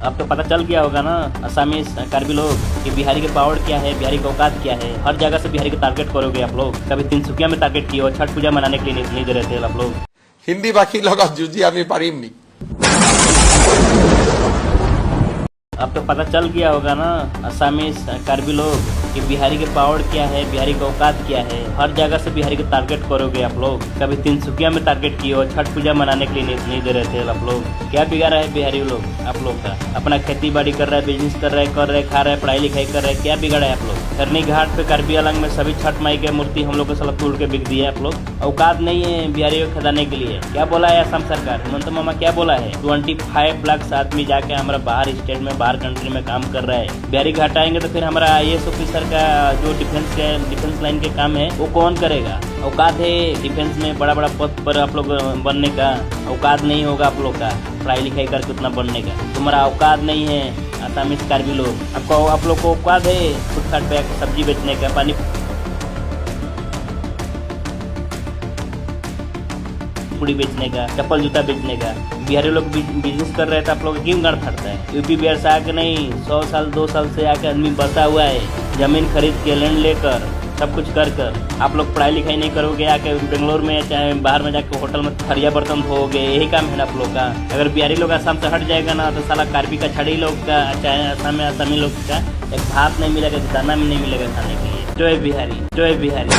अब तो पता चल गया होगा ना असामी कार्बी लोग कि बिहारी के पावर क्या है, बिहारी का औकात क्या है। हर जगह से बिहारी को टारगेट करोगे आप लोग। कभी तिनसुकिया में टारगेट किए हो, छठ पूजा मनाने के लिए नहीं दे रहे थे आप लोग। হিন্দী ভাষীৰ লগত যুঁজি আমি পাৰিম নেকি? अब तो पता चल गया होगा ना असामी कार्बी लोग कि बिहारी के पावर क्या है, बिहारी का औकात क्या है। हर जगह से बिहारी को टारगेट करोगे आप लोग। कभी तिनसुकिया में टारगेट किए हो, छठ पूजा मनाने के लिए नहीं दे रहे थे आप लोग। क्या बिगाड़ा है बिहारी लोग आप लोग का? अपना खेती बाड़ी कर रहा है, बिजनेस कर रहा है, कर रहे, खा रहे, पढ़ाई लिखाई कर रहे, क्या बिगाड़ा है आप लोग? करनी घाट पे कार्बी आलंग में सभी छठ माई के मूर्ति हम लोग को साला तोड़ के बिक दिए आप लोग। औकात नहीं है बिहारी को खदाने के लिए। क्या बोला है असम सरकार? हेमंत मामा क्या बोला है? 25 लाख आदमी जाके हमारा बाहर स्टेट में, बाहर कंट्री में काम कर रहा है। बिहारी को हटाएंगे तो फिर हमारा आईएएस ऑफिसर का जो डिफेंस के डिफेंस लाइन के काम है वो कौन करेगा? औकात है डिफेंस में बड़ा बड़ा पद पर आप लोग बनने का? औकात नहीं होगा आप लोग का पढ़ाई लिखाई करके उतना बनने का। तुम्हारा औकात नहीं है असामीज कार्बी लोग। आपको आप लोग को औकात है फुटपाथ पे सब्जी बेचने का, पानी पूड़ी बेचने का, चप्पल जूता बेचने का। बिहारी लोग बिजनेस कर रहे थे, आप लोग क्यों गाड़ फाड़ता है? यूपी बिहार से आके नहीं, 100 साल 2 साल से आके आदमी बसा हुआ है, जमीन खरीद के लैंड लेकर सब कुछ कर कर। आप लोग पढ़ाई लिखाई नहीं करोगे, आके बेंगलोर में चाहे बाहर में जाके होटल में थरिया बर्तन धोओगे, यही काम है ना आप लोग का। अगर बिहारी लोग असम से हट जाएगा ना तो साला कार्बी का छड़ी लोग का चाहे असम में असमी लोग का एक भात नहीं मिलेगा, दाना भी नहीं मिलेगा खाने के लिए। जय बिहारी, जय बिहारी,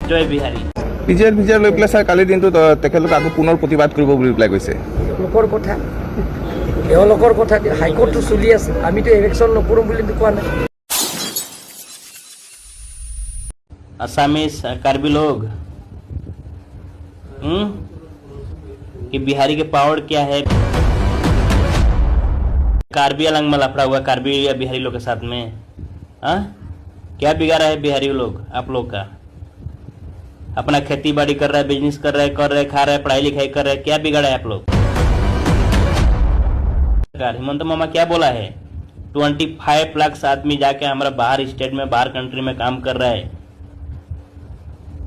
जय बिहारी। পিজিআৰ ভিজিআৰ লৈ পেলাই ছাৰ কালিৰ দিনটোত তেখেতলোকে আকৌ পুনৰ প্ৰতিবাদ কৰিব বুলি পেলাই কৈছে। লোকৰ কথা, তেওঁলোকৰ কথা, হাইকোৰ্টটো চলি আছে, আমিতো ইলেকশ্যন নকৰোঁ বুলি কোৱা নাই। असामी कार्बी लोग कि बिहारी के पावर क्या है। कार्बी अलंग में लफड़ा हुआ कार्बी या बिहारी लोग के साथ में। हाँ, क्या बिगाड़ा है बिहारी लोग आप लोग का? अपना खेती बाड़ी कर रहा है, बिजनेस कर रहे, कर रहे, खा रहे, पढ़ाई लिखाई कर रहे, क्या बिगाड़ा है आप लोग? हेमंत मामा क्या बोला है? 25 लाख आदमी जाके हमारा बाहर स्टेट में, बाहर कंट्री में काम कर रहा है।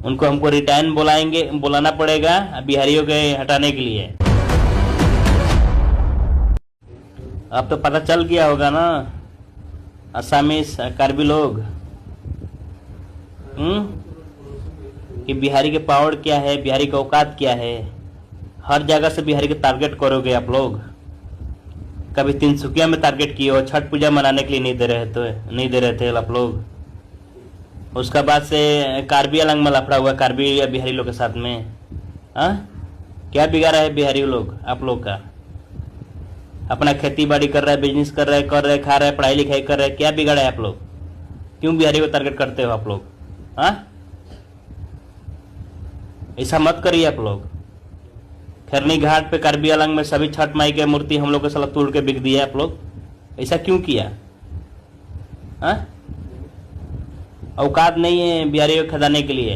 उनको हमको रिटर्न बुलाएंगे, बुलाना पड़ेगा बिहारियों के हटाने के लिए। अब तो पता चल गया होगा ना असामी कार्बी लोग कि बिहारी के पावर क्या है, बिहारी का औकात क्या है। हर जगह से बिहारी को टारगेट करोगे आप लोग। कभी तिनसुकिया में टारगेट किए हो, छठ पूजा मनाने के लिए नहीं दे रहे थे, नहीं दे रहे थे आप लोग। उसका बाद से कार्बी अलंग में लफड़ा हुआ कार्बी या बिहारी लोग के साथ में। हाँ, क्या बिगाड़ा है बिहारी लोग आप लोग का? अपना खेती बाड़ी कर रहा है, बिजनेस कर रहे, कर रहे, खा रहे, पढ़ाई लिखाई कर रहे, क्या बिगाड़ा है आप लोग? क्यों बिहारी को टारगेट करते हो आप लोग? हाँ, ऐसा मत करिए आप लोग। खैरनी घाट पे कार्बी अलंग में सभी छठ माई के मूर्ति हम लोग के साला तोड़ के बिक दिए आप लोग। ऐसा क्यों किया? हाँ, औकात नहीं है बिहारी को खदाने के लिए।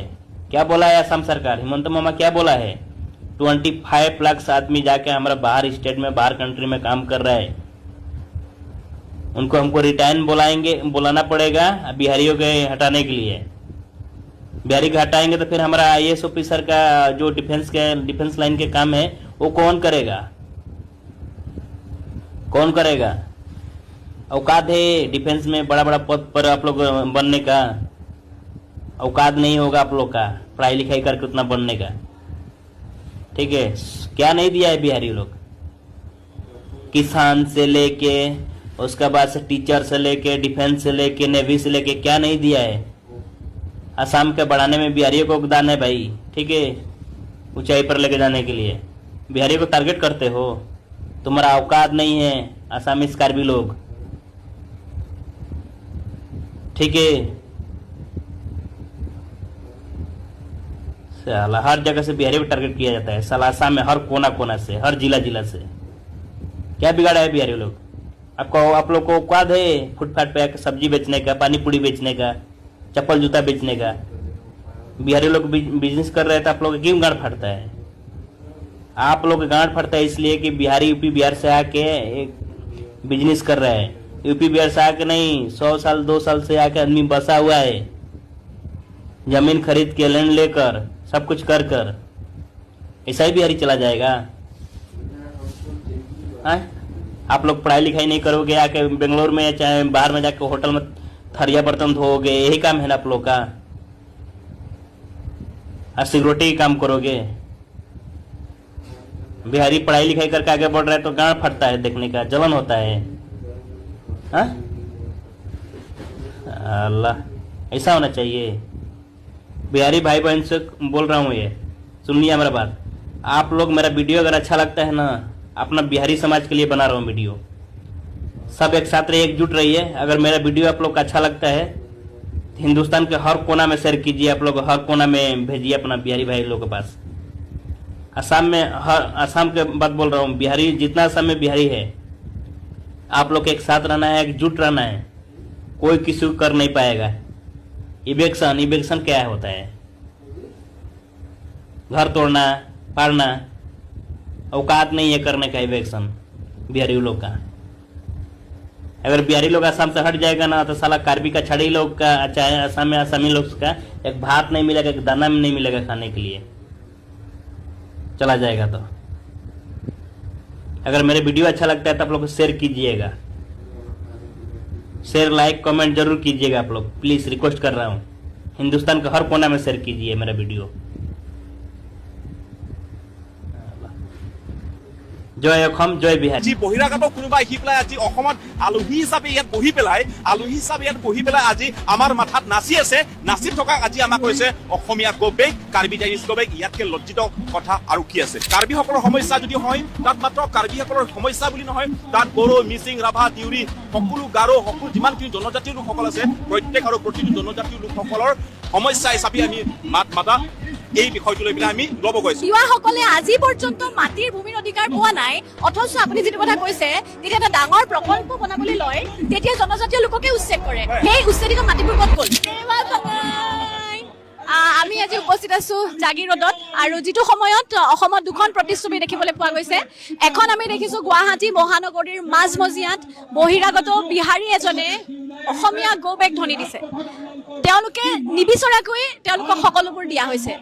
क्या बोला है असम सरकार? हेमंत मामा क्या बोला है? 25 लाख आदमी जाके हमारा बाहर स्टेट में, बाहर कंट्री में काम कर रहा है। उनको हमको रिटर्न बुलाएंगे, बुलाना पड़ेगा बिहारियों के हटाने के लिए। बिहारी को हटाएंगे तो फिर हमारा आईएएस ऑफिसर का जो डिफेंस के डिफेंस लाइन के काम है वो कौन करेगा? कौन करेगा? औकात है डिफेंस में बड़ा बड़ा पद पर आप लोग बनने का? औकात नहीं होगा आप लोग का पढ़ाई लिखाई करके उतना बनने का। ठीक है, क्या नहीं दिया है बिहारी लोग? किसान से लेके उसका बाद से टीचर से लेके डिफेंस से लेके नेवी से लेके क्या नहीं दिया है? असम के बढ़ाने में बिहारियों को योगदान है भाई, ठीक है। ऊंचाई पर लेके जाने के लिए बिहारियों को टारगेट करते हो। तुम्हारा औकात नहीं है असामीज कार्बी लोग, ठीक है। साला हर जगह से बिहारी को टारगेट किया जाता है साला असम में, हर कोना कोना से, हर जिला जिला से। क्या बिगाड़ा है बिहारी लोग आपको? आप लोग को औकात है फुटपाथ पे आके सब्जी बेचने का, पानी पूड़ी बेचने का, चप्पल जूता बेचने का? बिहारी लोग बिजनेस कर रहे थे, आप लोग क्यों गांड फाड़ता है? आप लोग गांड फाड़ता है इसलिए कि बिहारी यूपी बिहार से आके एक बिजनेस कर रहा है। यूपी बिहार से आके नहीं, 100 साल 2 साल से आके आदमी बसा हुआ है, जमीन खरीद के लैंड लेकर सब कुछ कर कर। ऐसा ही बिहारी चला जाएगा। हैं? आप लोग पढ़ाई लिखाई नहीं करोगे, आके बेंगलोर में या चाहे बाहर में जाके होटल में थरिया बर्तन धोओगे, यही काम है ना आप लोग का? और सिक्योरिटी का काम करोगे। बिहारी पढ़ाई लिखाई करके आगे बढ़ रहा है तो गांड फटता है, देखने का जलन होता है। हाँ? अल्लाह, ऐसा होना चाहिए? बिहारी भाई बहन से बोल रहा हूँ, ये सुन लिया मेरा बात आप लोग। मेरा वीडियो अगर अच्छा लगता है ना, अपना बिहारी समाज के लिए बना रहा हूँ वीडियो। सब एक साथ रहिए, एकजुट रहिए। अगर मेरा वीडियो आप लोग का अच्छा लगता है, हिंदुस्तान के हर कोना में शेयर कीजिए आप लोग, हर कोना में भेजिए अपना बिहारी भाई लोग के पास। असम में, हर असम के बात बोल रहा हूँ, बिहारी जितना असम में बिहारी है, आप लोग एक साथ रहना है, एकजुट रहना है। कोई किसी को कर नहीं पाएगा। इवेक्शन, इवेक्शन क्या होता है? घर तोड़ना, फाड़ना। औकात नहीं है करने का इवेक्शन बिहारी लोग का। अगर बिहारी लोग असम से हट जाएगा ना, तो साला कार्बी कछाड़ी लोग का, चाहे असम में असमी लोग का एक भात नहीं मिलेगा, एक दाना नहीं मिलेगा खाने के लिए, चला जाएगा। तो अगर मेरे वीडियो अच्छा लगता है तो आप लोग शेयर कीजिएगा। शेयर, लाइक, कमेंट जरूर कीजिएगा आप लोग। प्लीज रिक्वेस्ट कर रहा हूँ, हिंदुस्तान के हर कोना में शेयर कीजिए मेरा वीडियो। জয় অসম, জয় বিহাৰ। আজি বহিৰাগত কোনোবা আহি পেলাই আজি অসমত আলহী হিচাপে ইয়াত বহি পেলাই, আলহী হিচাপে ইয়াত বহি পেলাই আজি আমাৰ মাথাত নাচি আছে। নাচি থকা আজি আমাক কৈছে অসমীয়া গ' বেক, কাৰ্বি চাইনিজ গ' বেক। ইয়াতকে লজ্জিত কথা আৰু কি আছে? কাৰ্বিসকলৰ সমস্যা যদি হয়, তাত মাত্ৰ কাৰ্বিসকলৰ সমস্যা বুলি নহয়, তাত বড়ো, মিচিং, ৰাভা, তিউৰী, সকলো গাৰো, সকলো যিমানখিনি জনজাতীয় লোকসকল আছে, প্ৰত্যেক আৰু প্ৰতিটো জনজাতীয় লোকসকলৰ সমস্যা হিচাপে আমি মাত মাতা এই বিষয়টো লৈ পেলাই আমি ল'ব গৈছো। তিৱাসকলে আজি পৰ্যন্ত মাটিৰ ভূমিৰ অধিকাৰ পোৱা নাই। অথচ আপুনি যিটো কথা কৈছে, যেতিয়া এটা ডাঙৰ প্ৰকল্প বনাবলৈ লয়, তেতিয়া জনজাতীয় লোককে উচ্ছেদ কৰে। সেই উচ্ছেদিত মাটিবোৰ ক'ত গ'ল? আমি আজি উপস্থিত আছো জাগিৰোডত আৰু যিটো সময়ত অসমত দুখন প্ৰতিচ্ছবি দেখিবলৈ পোৱা গৈছে। এখন আমি দেখিছো গুৱাহাটী মহানগৰীৰ মাজমজিয়াত বহিৰাগত বিহাৰী এজনে অসমীয়া গ' বেক ধ্বনি দিছে। তেওঁলোকে নিবিচৰাকৈ তেওঁলোকক সকলোবোৰ দিয়া হৈছে।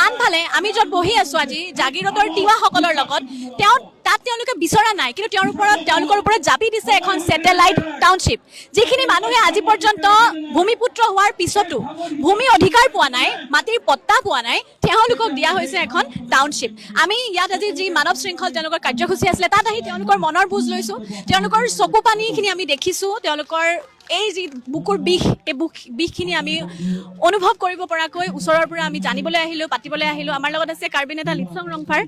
আনফালে আমি য'ত বহি আছো আজি জাগিৰোডৰ তিৱাসকলৰ লগত, তেওঁ তাত তেওঁলোকে বিচৰা নাই, কিন্তু তেওঁৰ ওপৰত, তেওঁলোকৰ ওপৰত জাপি দিছে এখন ছেটেলাইট টাউনশ্বিপ। যিখিনি মানুহে আজি পৰ্যন্ত ভূমিপুত্ৰ হোৱাৰ পিছতো ভূমি অধিকাৰ পোৱা নাই, মাটিৰ পট্টা পোৱা নাই, তেওঁলোকক দিয়া হৈছে এখন টাউনশ্বিপ। আমি ইয়াত আজি যি মানৱ শৃংখল তেওঁলোকৰ কাৰ্যসূচী আছিলে, তাত আহি তেওঁলোকৰ মনৰ বুজ লৈছোঁ। তেওঁলোকৰ চকু পানীখিনি আমি দেখিছোঁ। তেওঁলোকৰ এই যি বুকুৰ বিষ, এই বিষখিনি আমি অনুভৱ কৰিব পৰাকৈ ওচৰৰ পৰা আমি জানিবলৈ আহিলোঁ, পাতিবলৈ আহিলোঁ। আমাৰ লগত আছে কাৰ্বি নেতা লিপচং ৰংফাৰ।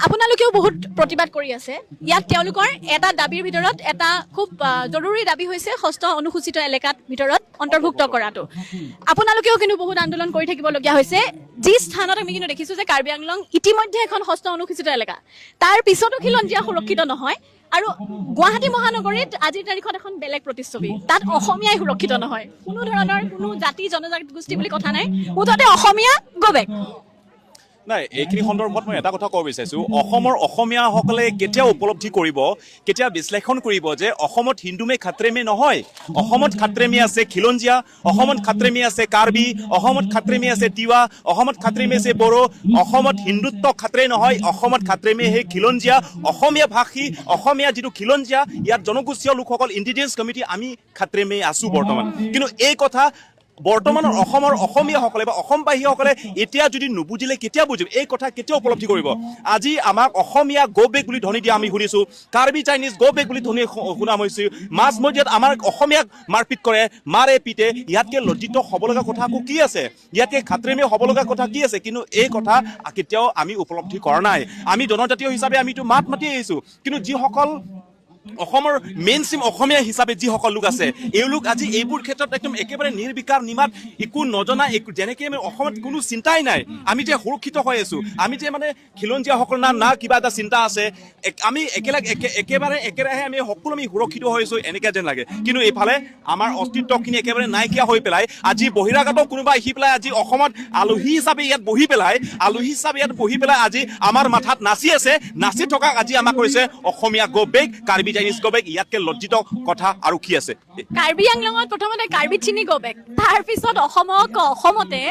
আপোনালোকেও বহুত প্ৰতিবাদ কৰি আছে ইয়াত। তেওঁলোকৰ এটা দাবীৰ ভিতৰত এটা খুব জৰুৰী দাবী হৈছে ষষ্ঠ অনুসূচিত এলেকাত ভিতৰত অন্তৰ্ভুক্ত কৰাটো। আপোনালোকেও কিন্তু বহুত আন্দোলন কৰি থাকিবলগীয়া হৈছে। যি স্থানত আমি কিন্তু দেখিছোঁ যে কাৰ্বি আংলং ইতিমধ্যে এখন ষষ্ঠ অনুসূচিত এলেকা, তাৰ পিছতো খিলঞ্জীয়া সুৰক্ষিত নহয়। আৰু গুৱাহাটী মহানগৰীত আজিৰ তাৰিখত এখন বেলেগ প্ৰতিচ্ছবি, তাত অসমীয়াই সুৰক্ষিত নহয়। কোনো ধৰণৰ কোনো জাতি জনগোষ্ঠী বুলি কথা নাই, মুঠতে অসমীয়া গ'বেক। নাই, এইখিনি সন্দৰ্ভত মই এটা কথা ক'ব বিচাৰিছোঁ। অসমৰ অসমীয়াসকলে কেতিয়া উপলব্ধি কৰিব, কেতিয়া বিশ্লেষণ কৰিব যে অসমত हिंदू में खतरे में নহয়, অসমত खतरे में আছে খিলঞ্জীয়া, অসমত खतरे में আছে কাৰ্বি, অসমত खतरे में আছে তিৱা, অসমত खतरे में আছে বড়ো। অসমত হিন্দুত্ব खतरे নহয়, অসমত खतरे में সেই খিলঞ্জীয়া অসমীয়া ভাষী, অসমীয়া যিটো খিলঞ্জীয়া ইয়াত জনগোষ্ঠীয় লোকসকল, ইণ্ডিজিনিয়াছ কমিউনিটি, আমি खतरे में আছো বৰ্তমান। কিন্তু এই কথা বৰ্তমানৰ অসমৰ অসমীয়াসকলে বা অসমবাসীসকলে এতিয়া যদি নুবুজিলে কেতিয়া বুজিব? এই কথা কেতিয়া উপলব্ধি কৰিব? আজি আমাক অসমীয়া গ' বেক বুলি ধ্বনি দিয়া আমি শুনিছোঁ, কাৰ্বি চাইনিজ গ' বেক বুলি ধ্বনি শুনা হৈছোঁ। মাজমজিয়াত আমাৰ অসমীয়াক মাৰপিট কৰে, মাৰে পিটে। ইয়াতকে লজ্জিত হ'ব লগা কথা আকৌ কি আছে? ইয়াতকে खतरे में হ'ব লগা কথা কি আছে? কিন্তু এই কথা কেতিয়াও আমি উপলব্ধি কৰা নাই। আমি জনজাতীয় হিচাপে আমিতো মাত মাতি আহিছোঁ, কিন্তু যিসকল অসমৰ মেইন ষ্ট্ৰীম অসমীয়া হিচাপে যিসকল লোক আছে, এওঁলোক আজি এইবোৰ ক্ষেত্ৰত একদম একেবাৰে নিৰ্বিকাৰ, নিমাত, একো নজনা, একো যেনেকে আমি অসমত কোনো চিন্তাই নাই। আমি যে সুৰক্ষিত হৈ আছো, আমি যে মানে খিলঞ্জীয়াসকল না না কিবা এটা চিন্তা আছে, আমি একেলগে একেবাৰে একেৰাহে আমি সকলো আমি সুৰক্ষিত হৈ আছো এনেকে যেন লাগে। কিন্তু এইফালে আমাৰ অস্তিত্বখিনি একেবাৰে নাইকিয়া হৈ পেলাই আজি বহিৰাগত কোনোবা আহি পেলাই আজি অসমত আলহী হিচাপে ইয়াত বহি পেলাই, আলহী হিচাপে ইয়াত বহি পেলাই আজি আমাৰ মাথাত নাচি আছে। নাচি থকা আজি আমাক কৈছে অসমীয়া গ' বেক, কাৰ্বি চাইনিজ গ' বেক। ইয়াতকে লজ্জিত কথা আৰু কি আছে? কাৰ্বি আংলঙত প্ৰথমতে কাৰ্বি চিনি গ'বেক, তাৰপিছত অসমক অসমতে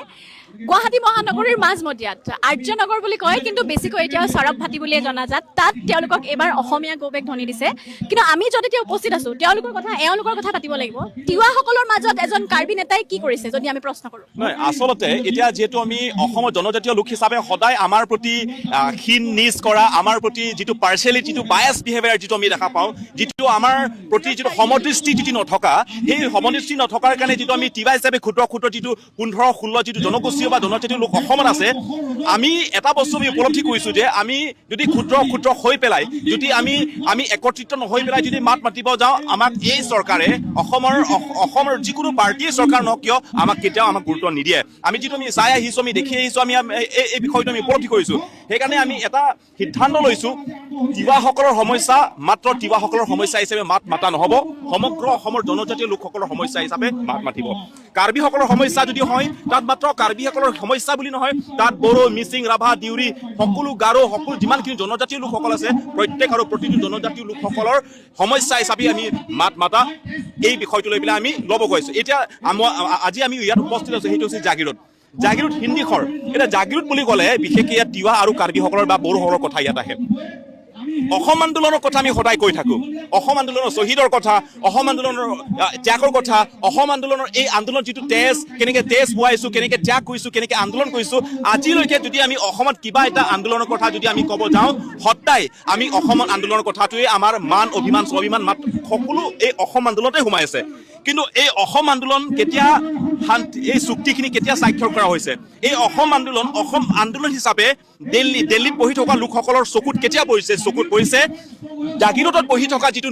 গুৱাহাটী মহানগৰীৰ মাজমজিয়াত, আৰ্যনগৰ বুলি কয়, কিন্তু বেছিকৈ এতিয়া চৰব ভাটি বুলিয়ে জনাজাত, তাত তেওঁলোকক এইবাৰ অসমীয়া গ'বেক ধ্বনি দিছে। কিন্তু আমি য'ত এতিয়া উপস্থিত আছো, তেওঁলোকৰ কথা, এওঁলোকৰ কথা পাতিব লাগিব। তিৱাসকলৰ মাজত এজন কাৰ্বি নেতাই কি কৰিছে, যদি আমি প্ৰশ্ন কৰোঁ? নহয়, আচলতে এতিয়া যিহেতু আমি অসমৰ জনজাতীয় লোক হিচাপে সদায় আমাৰ প্ৰতি ক্ষীণ নিচ কৰা, আমাৰ প্ৰতি যিটো পাৰ্চেলিটি, যিটো বায়াছ বিহেভিয়াৰ যিটো আমি দেখা পাওঁ, যিটো আমাৰ প্ৰতি যিটো সমদৃষ্টি যিটো নথকা, সেই সমদৃষ্টি নথকাৰ কাৰণে যিটো আমি তিৱা হিচাপে ক্ষুদ্ৰ ক্ষুদ্ৰ যিটো 15 16 যিটো জনগোষ্ঠীয় বা জনজাতীয় লোক অসমত আছে, আমি এটা বস্তু আমি উপলব্ধি কৰিছোঁ যে আমি যদি ক্ষুদ্ৰ ক্ষুদ্ৰ হৈ পেলাই যদি আমি একত্ৰিত নহৈ পেলাই যদি মাত মাতিব যাওঁ, আমাক এই চৰকাৰে, অসমৰ যিকোনো পাৰ্টীয়ে চৰকাৰ নহওক কিয়, আমাক কেতিয়াও আমাক গুৰুত্ব নিদিয়ে। আমি যিটো আমি চাই আহিছোঁ, আমি দেখি আহিছোঁ, আমি এই বিষয়টো আমি উপলব্ধি কৰিছোঁ। সেইকাৰণে আমি এটা সিদ্ধান্ত লৈছোঁ, তিৱাসকলৰ সমস্যা মাত্ৰ তিৱাসকলৰ সমস্যা হিচাপে মাত মাতা নহ'ব, সমগ্ৰ অসমৰ জনজাতীয় লোকসকলৰ সমস্যা হিচাপে মাত মাতিব। কাৰ্বিসকলৰ সমস্যা যদি হয়, তাত মাত্ৰ কাৰ্বিসকলৰ সমস্যা বুলি নহয়, তাত বড়ো, মিচিং, ৰাভা, দেউৰী, সকলো, গাৰো, সকলো যিমানখিনি জনজাতীয় লোকসকল আছে, প্ৰত্যেক আৰু প্ৰতিটো জনজাতীয় লোকসকলৰ সমস্যা হিচাপে আমি মাত মাতা এই বিষয়টো লৈ পেলাই আমি ল'ব গৈছোঁ। এতিয়া আজি আমি ইয়াত উপস্থিত আছোঁ, সেইটো হৈছে জাগিৰোড। জাগিৰোড হিন্দীখৰ। এতিয়া জাগিৰোড বুলি ক'লে বিশেষকৈ ইয়াত তিৱা আৰু কাৰ্বিসকলৰ বা বড়োসকলৰ কথা ইয়াত আহে। অসম আন্দোলনৰ কথা আমি সদায় কৈ থাকোঁ, অসম আন্দোলনৰ শ্বহীদৰ কথা, অসম আন্দোলনৰ ত্যাগৰ কথা, অসম আন্দোলনৰ এই আন্দোলন যিটো তেজ, কেনেকে তেজ বোৱাইছোঁ, কেনেকে ত্যাগ কৰিছোঁ, কেনেকে আন্দোলন কৰিছোঁ। আজিলৈকে যদি আমি অসমত কিবা এটা আন্দোলনৰ কথা যদি আমি ক'ব যাওঁ, সদায় আমি অসমত আন্দোলনৰ কথাটোৱে আমাৰ মান, অভিমান, স্বাভিমান, মাত সকলো এই অসম আন্দোলনতে সোমাই আছে। কিন্তু এই অসম আন্দোলন কেতিয়া শান্তি, এই চুক্তিখিনি কেতিয়া স্বাক্ষৰ কৰা হৈছে, এই অসম আন্দোলন অসম আন্দোলন হিচাপে দিল্লীত বহি থকা লোকসকলৰ চকুত কেতিয়া পৰিছে? চকুত পৰিছে জাগিৰোডত বহি থকা যিটো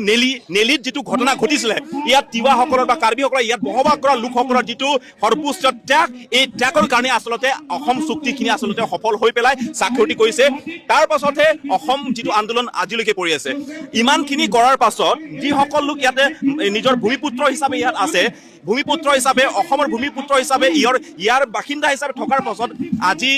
নেলিত যিটো ঘটনা ঘটিছিলে, ইয়াত তিৱাসকলৰ বা কাৰ্বিসকলৰ, ইয়াত বসবাস কৰা লোকসকলৰ যিটো সৰ্বোচ্চ ত্যাগ, এই ত্যাগৰ কাৰণে আচলতে অসম চুক্তিখিনি আচলতে সফল হৈ পেলাই স্বাক্ষৰিত কৰিছে। তাৰ পাছতহে অসম যিটো আন্দোলন আজিলৈকে পৰি আছে। ইমানখিনি কৰাৰ পাছত যিসকল লোক ইয়াতে নিজৰ ভূমিপুত্ৰ হিচাপে ইয়াত আছে, ভূমিপুত্ৰ হিচাপে, অসমৰ ভূমিপুত্ৰ হিচাপে, ইয়াৰ বাসিন্দা হিচাপে থকাৰ পাছত আজি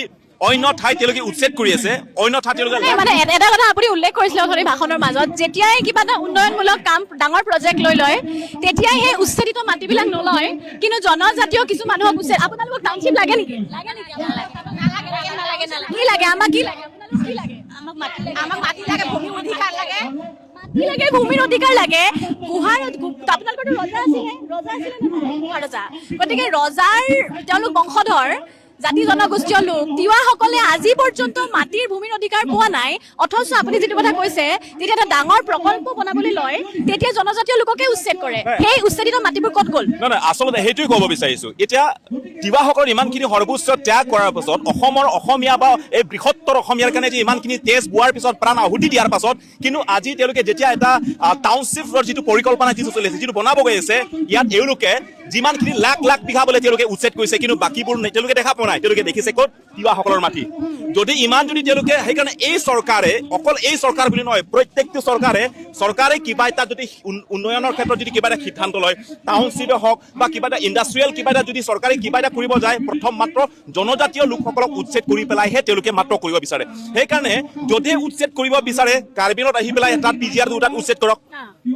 অন্য ঠাইত তেওঁলোকে উচ্ছেদ কৰি আছে, অন্য ঠাইত তেওঁলোকে মানে এটা কথা আপুনি উল্লেখ কৰিছিলে অথনি ভাষণৰ মাজত, যেতিয়াই কিবা এটা উন্নয়নমূলক কাম, ডাঙৰ প্ৰজেক্ট লৈ লয়, তেতিয়াই সেই উচ্ছেদিত মাটিবিলাক নলয়, কিন্তু জনজাতীয় কিছু মানুহক উচ্ছেদ। আপোনালোকক টাউনশ্বিপ লাগে নেকি? লাগে নেকি? কি লাগে আমাক? কি লাগে আপোনালোক? কি লাগে আমাক? মাটি লাগে, আমাক মাটি লাগে, ভূমি অধিকাৰ লাগে। মাটি লাগে, ভূমিৰ অধিকাৰ লাগে। গুহাৰ আপোনালোকৰতো ৰজা আছিলে, ৰজা আছিলে নে নাই? গুহা ৰজা। গতিকে ৰজাৰ তেওঁলোক বংশধৰ জাতি জনগোষ্ঠীয় লোক তিৱাসকলে আজি পৰ্যন্ত মাটিৰ ভূমিৰ অধিকাৰ পোৱা নাই। অথচ আপুনি যিটো কথা কৈছে, যেতিয়া এটা ডাঙৰ প্ৰকল্প বনাবলৈ লয়, তেতিয়া জনজাতীয় লোককে উচ্ছেদ কৰে। সেই উচ্ছেদিত মাটিবোৰ ক'ত গ'ল? নহয় নহয়, আচলতে সেইটোৱে ক'ব বিচাৰিছো। এতিয়া তিৱাসকলৰ ইমানখিনি সৰ্বোচ্চ ত্যাগ কৰাৰ পাছত, অসমৰ অসমীয়া বা এই বৃহত্তৰ অসমীয়াৰ কাৰণে যে ইমানখিনি তেজ বোৱাৰ পিছত, প্ৰাণ আহুতি দিয়াৰ পাছত, কিন্তু আজি তেওঁলোকে যেতিয়া এটা টাউনশ্বিপৰ যিটো পৰিকল্পনা যিটো চলি আছে, যিটো বনাব গৈ আছে, ইয়াত এওঁলোকে যিমানখিনি লাখ লাখ বিঘা বোলে তেওঁলোকে উচ্ছেদ কৰিছে, কিন্তু বাকীবোৰ তেওঁলোকে দেখা পোৱা নাই। তেওঁলোকে দেখিছে ক'ত? তিৱাসকলৰ মাটি। যদি ইমান যদি তেওঁলোকে, সেইকাৰণে এই চৰকাৰে, অকল এই চৰকাৰ বুলি নহয়, প্ৰত্যেকটো চৰকাৰে কিবা এটা যদি উন্নয়নৰ ক্ষেত্ৰত যদি কিবা এটা সিদ্ধান্ত লয়, টাউনশ্বিপে হওক বা কিবা এটা ইণ্ডাষ্ট্ৰিয়েল কিবা এটা যদি চৰকাৰে কিবা এটা কৰিব যায়, প্ৰথম মাত্ৰ জনজাতীয় লোকসকলক উচ্ছেদ কৰি পেলাইহে তেওঁলোকে মাত্ৰ কৰিব বিচাৰে। সেইকাৰণে যদি উচ্ছেদ কৰিব বিচাৰে, কাৰ্বিলত আহি পেলাই তাত পিজিআৰ দুটাত উচ্ছেদ কৰক,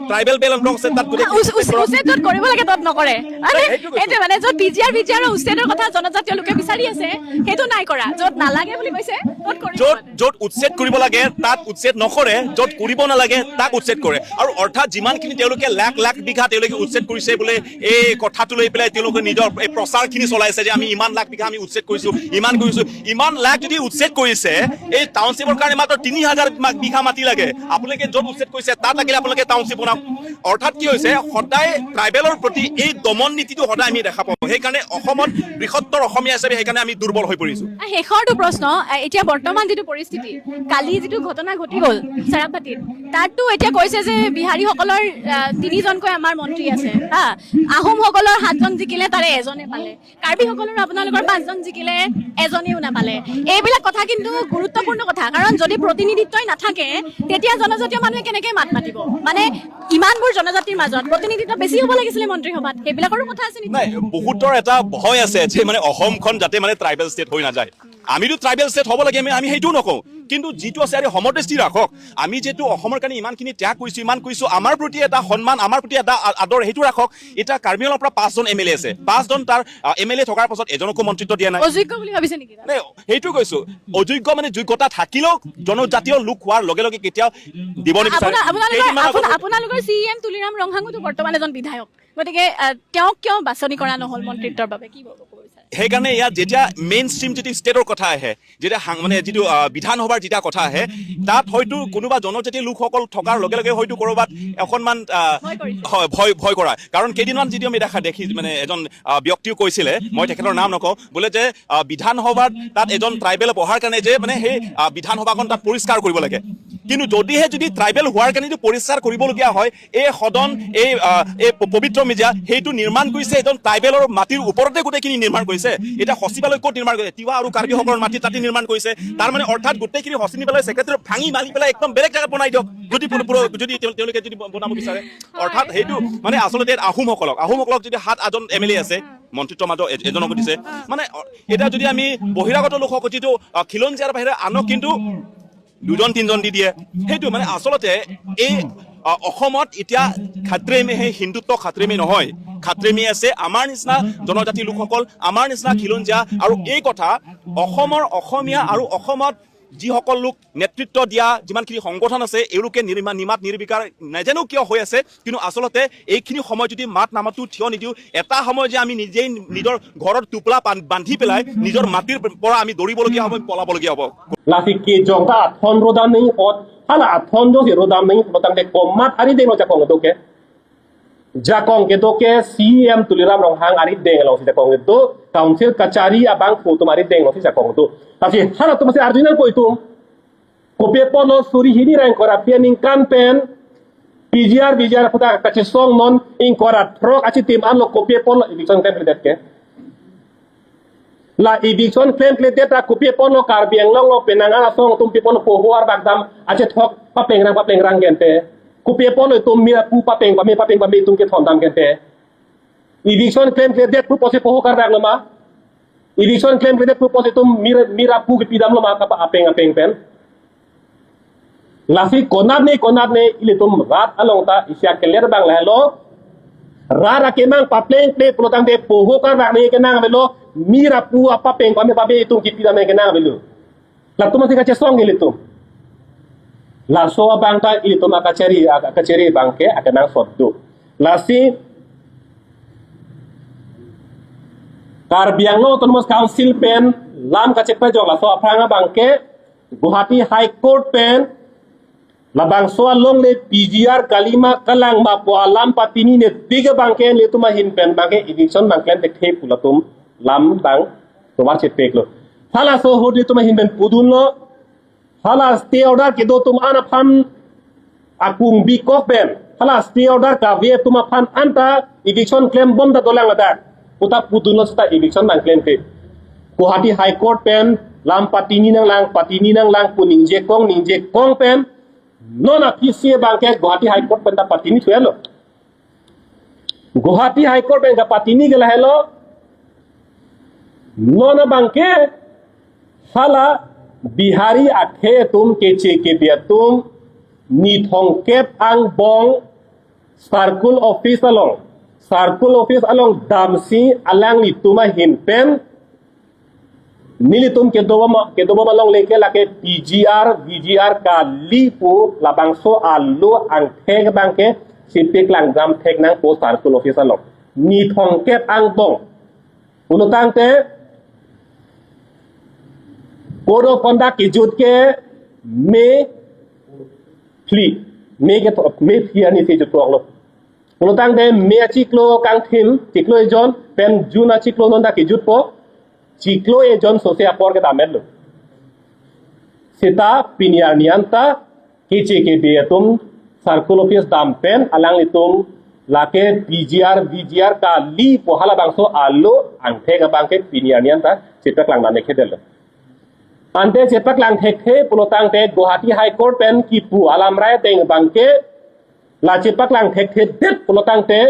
ট্ৰাইবেল বেল্ট আছে তাত গোটেই উচ্ছেদ কৰক। উচ্ছেদ য'ত কৰিব লাগে তত নকৰে। মানে সেইটো কৈছো। সেইটোৱে, মানে য'ত বিজিআৰ উচ্ছেদৰ কথা জনজাতীয় লোকে বিচাৰি আছে, সেইটো নাই কৰা। য'ত নালাগে বুলি কৈছে ত'ত কৰিব। য'ত য'ত উচ্ছেদ কৰিব লাগে তাত উচ্ছেদ নকৰে, য'ত কৰিব নালাগে তাক উচ্ছেদ কৰে। আৰু অৰ্থাৎ যিমানখিনি তেওঁলোকে লাখ লাখ বিঘা তেওঁলোকে উচ্ছেদ কৰিছে বোলে, এই কথাটো লৈ পেলাই তেওঁলোকে নিজৰ এই প্ৰচাৰখিনি চলাইছে যে আমি ইমান লাখ বিঘা আমি উচ্ছেদ কৰিছো, ইমান কৰিছো। ইমান লাখ যদি উচ্ছেদ কৰিছে, এই টাউনশ্বিপৰ কাৰণে মাত্ৰ 3000 বিঘা মাটি লাগে। আপোনালোকে য'ত উচ্ছেদ কৰিছে তাত লাগিলে আপোনালোকে টাউনশ্বিপ বনাওক। অৰ্থাৎ কি হৈছে, সদায় ট্ৰাইবেলৰ প্ৰতি এই দমন নীতিটো সদায় আমি দেখা পাওঁ। সেইকাৰণে অসমত বৃহত্তৰ অসমীয়া হিচাপে সেইকাৰণে আমি দুৰ্বল হৈ পৰিছো। শেষৰটো প্ৰশ্ন, এতিয়া বৰ্তমান যিটো পৰিস্থিতি, কালি যিটো ঘটনা ঘটি গ'ল চেৰাপতিত, তাততো এতিয়া কৈছে যে বিহাৰীসকলৰ তিনিজনকৈ আমাৰ মন্ত্ৰী আছে, হা, আহোমসকলৰ সাতজন জিকিলে তাৰে এজনে পালে, কাৰ্বিসকলৰ আপোনালোকৰ পাঁচজন জিকিলে এজনেও নাপালে। এইবিলাক কথা কিন্তু গুৰুত্বপূৰ্ণ কথা, কাৰণ যদি প্ৰতিনিধিত্বই নাথাকে তেতিয়া জনজাতীয় মানুহে কেনেকে মাত মাতিব? মানে ইমানবোৰ জনজাতিৰ মাজত প্ৰতিনিধিত্ব বেছি হ'ব লাগিছিলে মন্ত্ৰীসভাত, সেইবিলাকৰো কথা আছে নেকি? নাই, বহুতৰ এটা ভয় আছে যে মানে অসমখন যাতে মানে ট্ৰাইবেল ষ্টেট হৈ নাযায়। আমিতো ট্ৰাইবেল ষ্টেট হ'ব লাগে, আমি সেইটোও নকওঁ। কিন্তু যিটো আছে আৰু সমদৃষ্টি ৰাখক। আমি যিহেতু অসমৰ কাৰণে ইমানখিনি ত্যাগ কৰিছোঁ, ইমান কৰিছোঁ, আমাৰ প্ৰতি এটা সন্মান, আমাৰ প্ৰতি এটা আদৰ সেইটো ৰাখক। এতিয়া কাৰ্বি আংলঙৰ পৰা 5জন এম এল এ আছে, 5জন তাৰ এম এল এ থকাৰ পাছত এজনকো মন্ত্ৰিত্ব দিয়া নাই। অযোগ্য বুলি ভাবিছে নেকি? নাই, সেইটো কৈছো, অযোগ্য মানে যোগ্যতা থাকিলেও জনজাতীয় লোক হোৱাৰ লগে লগে কেতিয়াও দিব নিবিচাৰে। কেইদিনমান আগত- আপোনালোকৰ চি এম তুলিৰাম ৰংহাঙোতো বৰ্তমান এজন বিধায়ক, গতিকে তেওঁক কিয় বাছনি কৰা নহ'ল মন্ত্ৰিত্বৰ বাবে, কি ক'ব বিচাৰে? সেইকাৰণে ইয়াত যেতিয়া মেইন ষ্ট্ৰীম যিটো ষ্টেটৰ কথা আহে, যেতিয়া মানে যিটো বিধানসভাৰ যেতিয়া কথা আহে, তাত হয়তো কোনোবা জনজাতীয় লোকসকল থকাৰ লগে লগে হয়তো ক'ৰবাত অকণমান ভয় কৰিছে। হয়, ভয় ভয় কৰা। কাৰণ কেইদিনমান যিটো আমি দেখি মানে এজন ব্যক্তিও কৈছিলে, মই তেখেতৰ নাম নকওঁ, বোলে যে বিধানসভাত তাত এজন ট্ৰাইবেল বহাৰ কাৰণে যে মানে সেই বিধানসভাখন তাত পৰিষ্কাৰ কৰিব লাগে। কিন্তু যদিহে যদি ট্ৰাইবেল হোৱাৰ কাৰণে যদি পৰিষ্কাৰ কৰিবলগীয়া হয়, এই সদন, এই পবিত্ৰ মিডিয়া, সেইটো নিৰ্মাণ কৰিছে এজন ট্ৰাইবেলৰ মাটিৰ ওপৰতে গোটেইখিনি নিৰ্মাণ কৰিছে। এতিয়া সচিবালয় ক'ত নিৰ্মাণ কৰিছে? তিৱা আৰু কাৰ্বিসকলৰ মাটি তাতে নিৰ্মাণ কৰিছে। তাৰ মানে অৰ্থাৎ গোটেইখিনি সচিবালয় ছেক্ৰেটাৰী ভাঙি মাৰি পেলাই একদম বেলেগ জেগাত বনাই দিয়ক, যদি যদি তেওঁলোকে যদি বনাব বিচাৰে। অৰ্থাৎ সেইটো মানে আচলতে ইয়াত আহোমসকলক যদি সাত আঠজন এম এল এ আছে, মন্ত্ৰিত্ব মাত্ৰ এজনকো দিছে। মানে এতিয়া যদি আমি বহিৰাগত লোকসকল যিটো খিলঞ্জীয়াৰ বাহিৰে আনক কিন্তু দুজন তিনজন দি দিয়ে। সেইটো মানে আচলতে এই অসমত এতিয়া খাত্ৰেমে সেই হিন্দুত্ব খাত্ৰেমে নহয়, খাত্ৰেমী আছে আমাৰ নিচিনা জনজাতি লোকসকল, আমাৰ নিচিনা খিলঞ্জীয়া। আৰু এই কথা অসমৰ অসমীয়া আৰু অসমত যিসকল লোক নেতৃত্ব দিয়া যিমানখিনি সংগঠন আছে, এওঁলোকে নিমাত নিৰ্বিকাৰ নাজানো কিয় হৈ আছে। কিন্তু আচলতে এইখিনি সময় যদি মাত নামাতো, থিয় নিদিওঁ, এটা সময় যে আমি নিজেই নিজৰ ঘৰত টোপোলা বান্ধি পেলাই নিজৰ মাটিৰ পৰা আমি দৌৰিবলগীয়া হ'ব, পলাবলগীয়া হ'ব। Lasi ke jong ta athon rodam nei ot hala athon jo si rodam nei rodam ke komat ari deng lo jakong do ke jakong ke do ke CM Tuliram Ronghang ari deng lo si jakong do council kachari abang photo mari deng lo si jakong do tapi hala tu masih original ko itu kopie pono suri hini rang kora pianing kampen PGR BGR puta kachi song non ing kora trok achi tim an lo kopie pono eviction claim ke ke la eviction claim ke data kopie pono Karbi Anglong lo penang ala song tum pi pono pohuar bagdam ache thok pa pengrang pa pengrang gente kopie pono tum mi pu pa peng pa me pa peng pa me tum ke thon dam gente eviction claim ke det pu pose pohu kar bag ma eviction claim ke det pu pose tum mira mira pu ke pidam lo ma ka pa apeng apeng pen lasi konat ne ile tum rat along ta isya keler bang la lo rara ke mang pa pleng ple plotang de poho kar bag ne ke nang lo mira pu apa peng pa me pa be tum ki pidam ne ke nang lo la tum si ka che song ile tum la so bang ta ile tum akacheri bang ke akanang soddu lasi Karbi Anglong Autonomous Council pen lam ka chek pa jong la so apranga bang ke Guwahati High Court pen labang so long le PGR kalima kalang ma po alam patini ne diga bang ke le tuma hin pen bang ke eviction bang ken te the pulatum lam bang tomar che pek lo hala so ho le tuma hin pen pudun lo hala stay order ke do tum ana pham akung bi kok pen hala stay order ka ve tuma pham anta eviction claim bom da dolang la da puta pudun lo sta eviction bang claim te Guwahati High Court pen lam patini nang lang patini nang lang puning je kong ning je kong pen nona PCA bang ke Guwahati High Court pen ta patini thuelo Guwahati High Court pen ka patini gela hello nona bang ke hala Bihari akhe tum ke che ke bia tum ni thong kep ang bong circle office along circle office along damsi alang ni tuma hin pen nili tum ke doba malong leke lake PGR VGR ka li pu labang so alu ang thek bang ke sipik lang gam thek nang po circle office along ni thong kep ang bong ulutang te code of conduct ki jut ke me fli me ke me fli ani se jut lo ulutang te me achiklo kang thim chiklo ejon pen jun achiklo nonda ki jut po chiklo ejon sose apor ke damet lo sita piniar nianta kiche ke be tum circle office dam pen alang litum lake PGR VGR ka li pohala bangso alo angthe ka bangke piniar nianta chitrak lang nane khedel ante chitrak lang thekhe pulotang te Guwahati High Court pen ki pu alam rai teng bangke la chitrak lang thekhe det pulotang te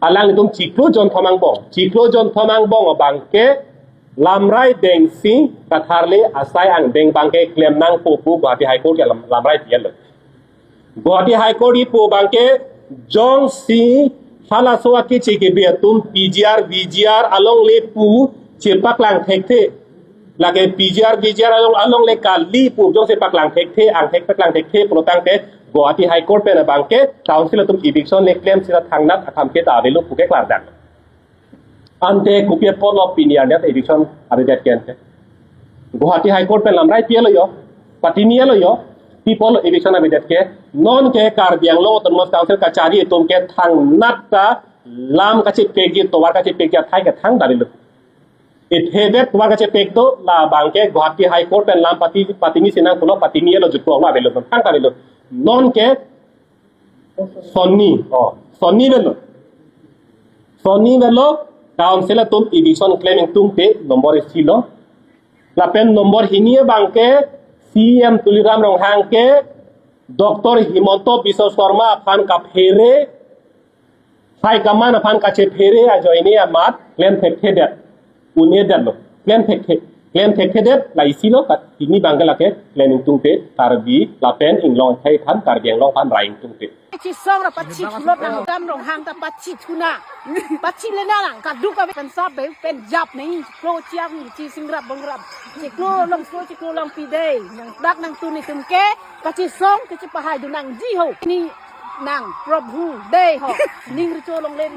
alang litum chiklo jon thomang bong chiklo jon thomang bong bangke Lamrai deng si katharle asai ang deng bangke claim nang pu pu Guwahati High Court ya lamrai piel Guwahati High Court i pu bangke jong si hala soa ki chi ke be tum PGR VGR along le pu che pak lang thek the lage PGR VGR along along le kali pu jong se pak lang thek the ang thek pak lang thek the protang ke Guwahati High Court pe na bangke council tum eviction le claim sira thangnat akham ke ta avelu pu ke klar dak ante kupie polo piniar net eviction abidet kente Guwahati High Court pe lamrai pielo yo patinielo yo people eviction abidet ke non ke Karbi Anglong Autonomous Council kachari tum ke thang nat ta lam kache pegi towar kache pegi thai ke thang darilo it hevet towar kache peg do la bangke Guwahati High Court pe lam pati patini sina kulo patinielo jutko la abelo thang darilo non ke sonni o sonni velo sonni velo council tum eviction claiming tum te number silo lapen number hinie bangke CM Tuliram Ronghang ke Dr. Himanta Biswa Sarma afan ka phere high command afan ka che phere a joine a mat claim thekhe det une det lo claim thekhe claim thekhe det laisilo ka hini bangke lake claiming tum te karbi lapen inglong thai khan karbi inglong phan raing tum te ชิซองระปัดชิทุรถนางตามรองหางตาปัดชิทุนาปัดชิเลยนะหลังกัดดุกเป็นซาบเป็นยับนี่โคลเจียงจีสิงรับบังรับจิกโลลงโซจิกโลลงปีเดย์นางดักนางตูนี่ตุมเกกัชิซองกัชิปะหายดูนางจีโฮนี่นางประบูเดย์ฮอนิ่งริโจลงเล่น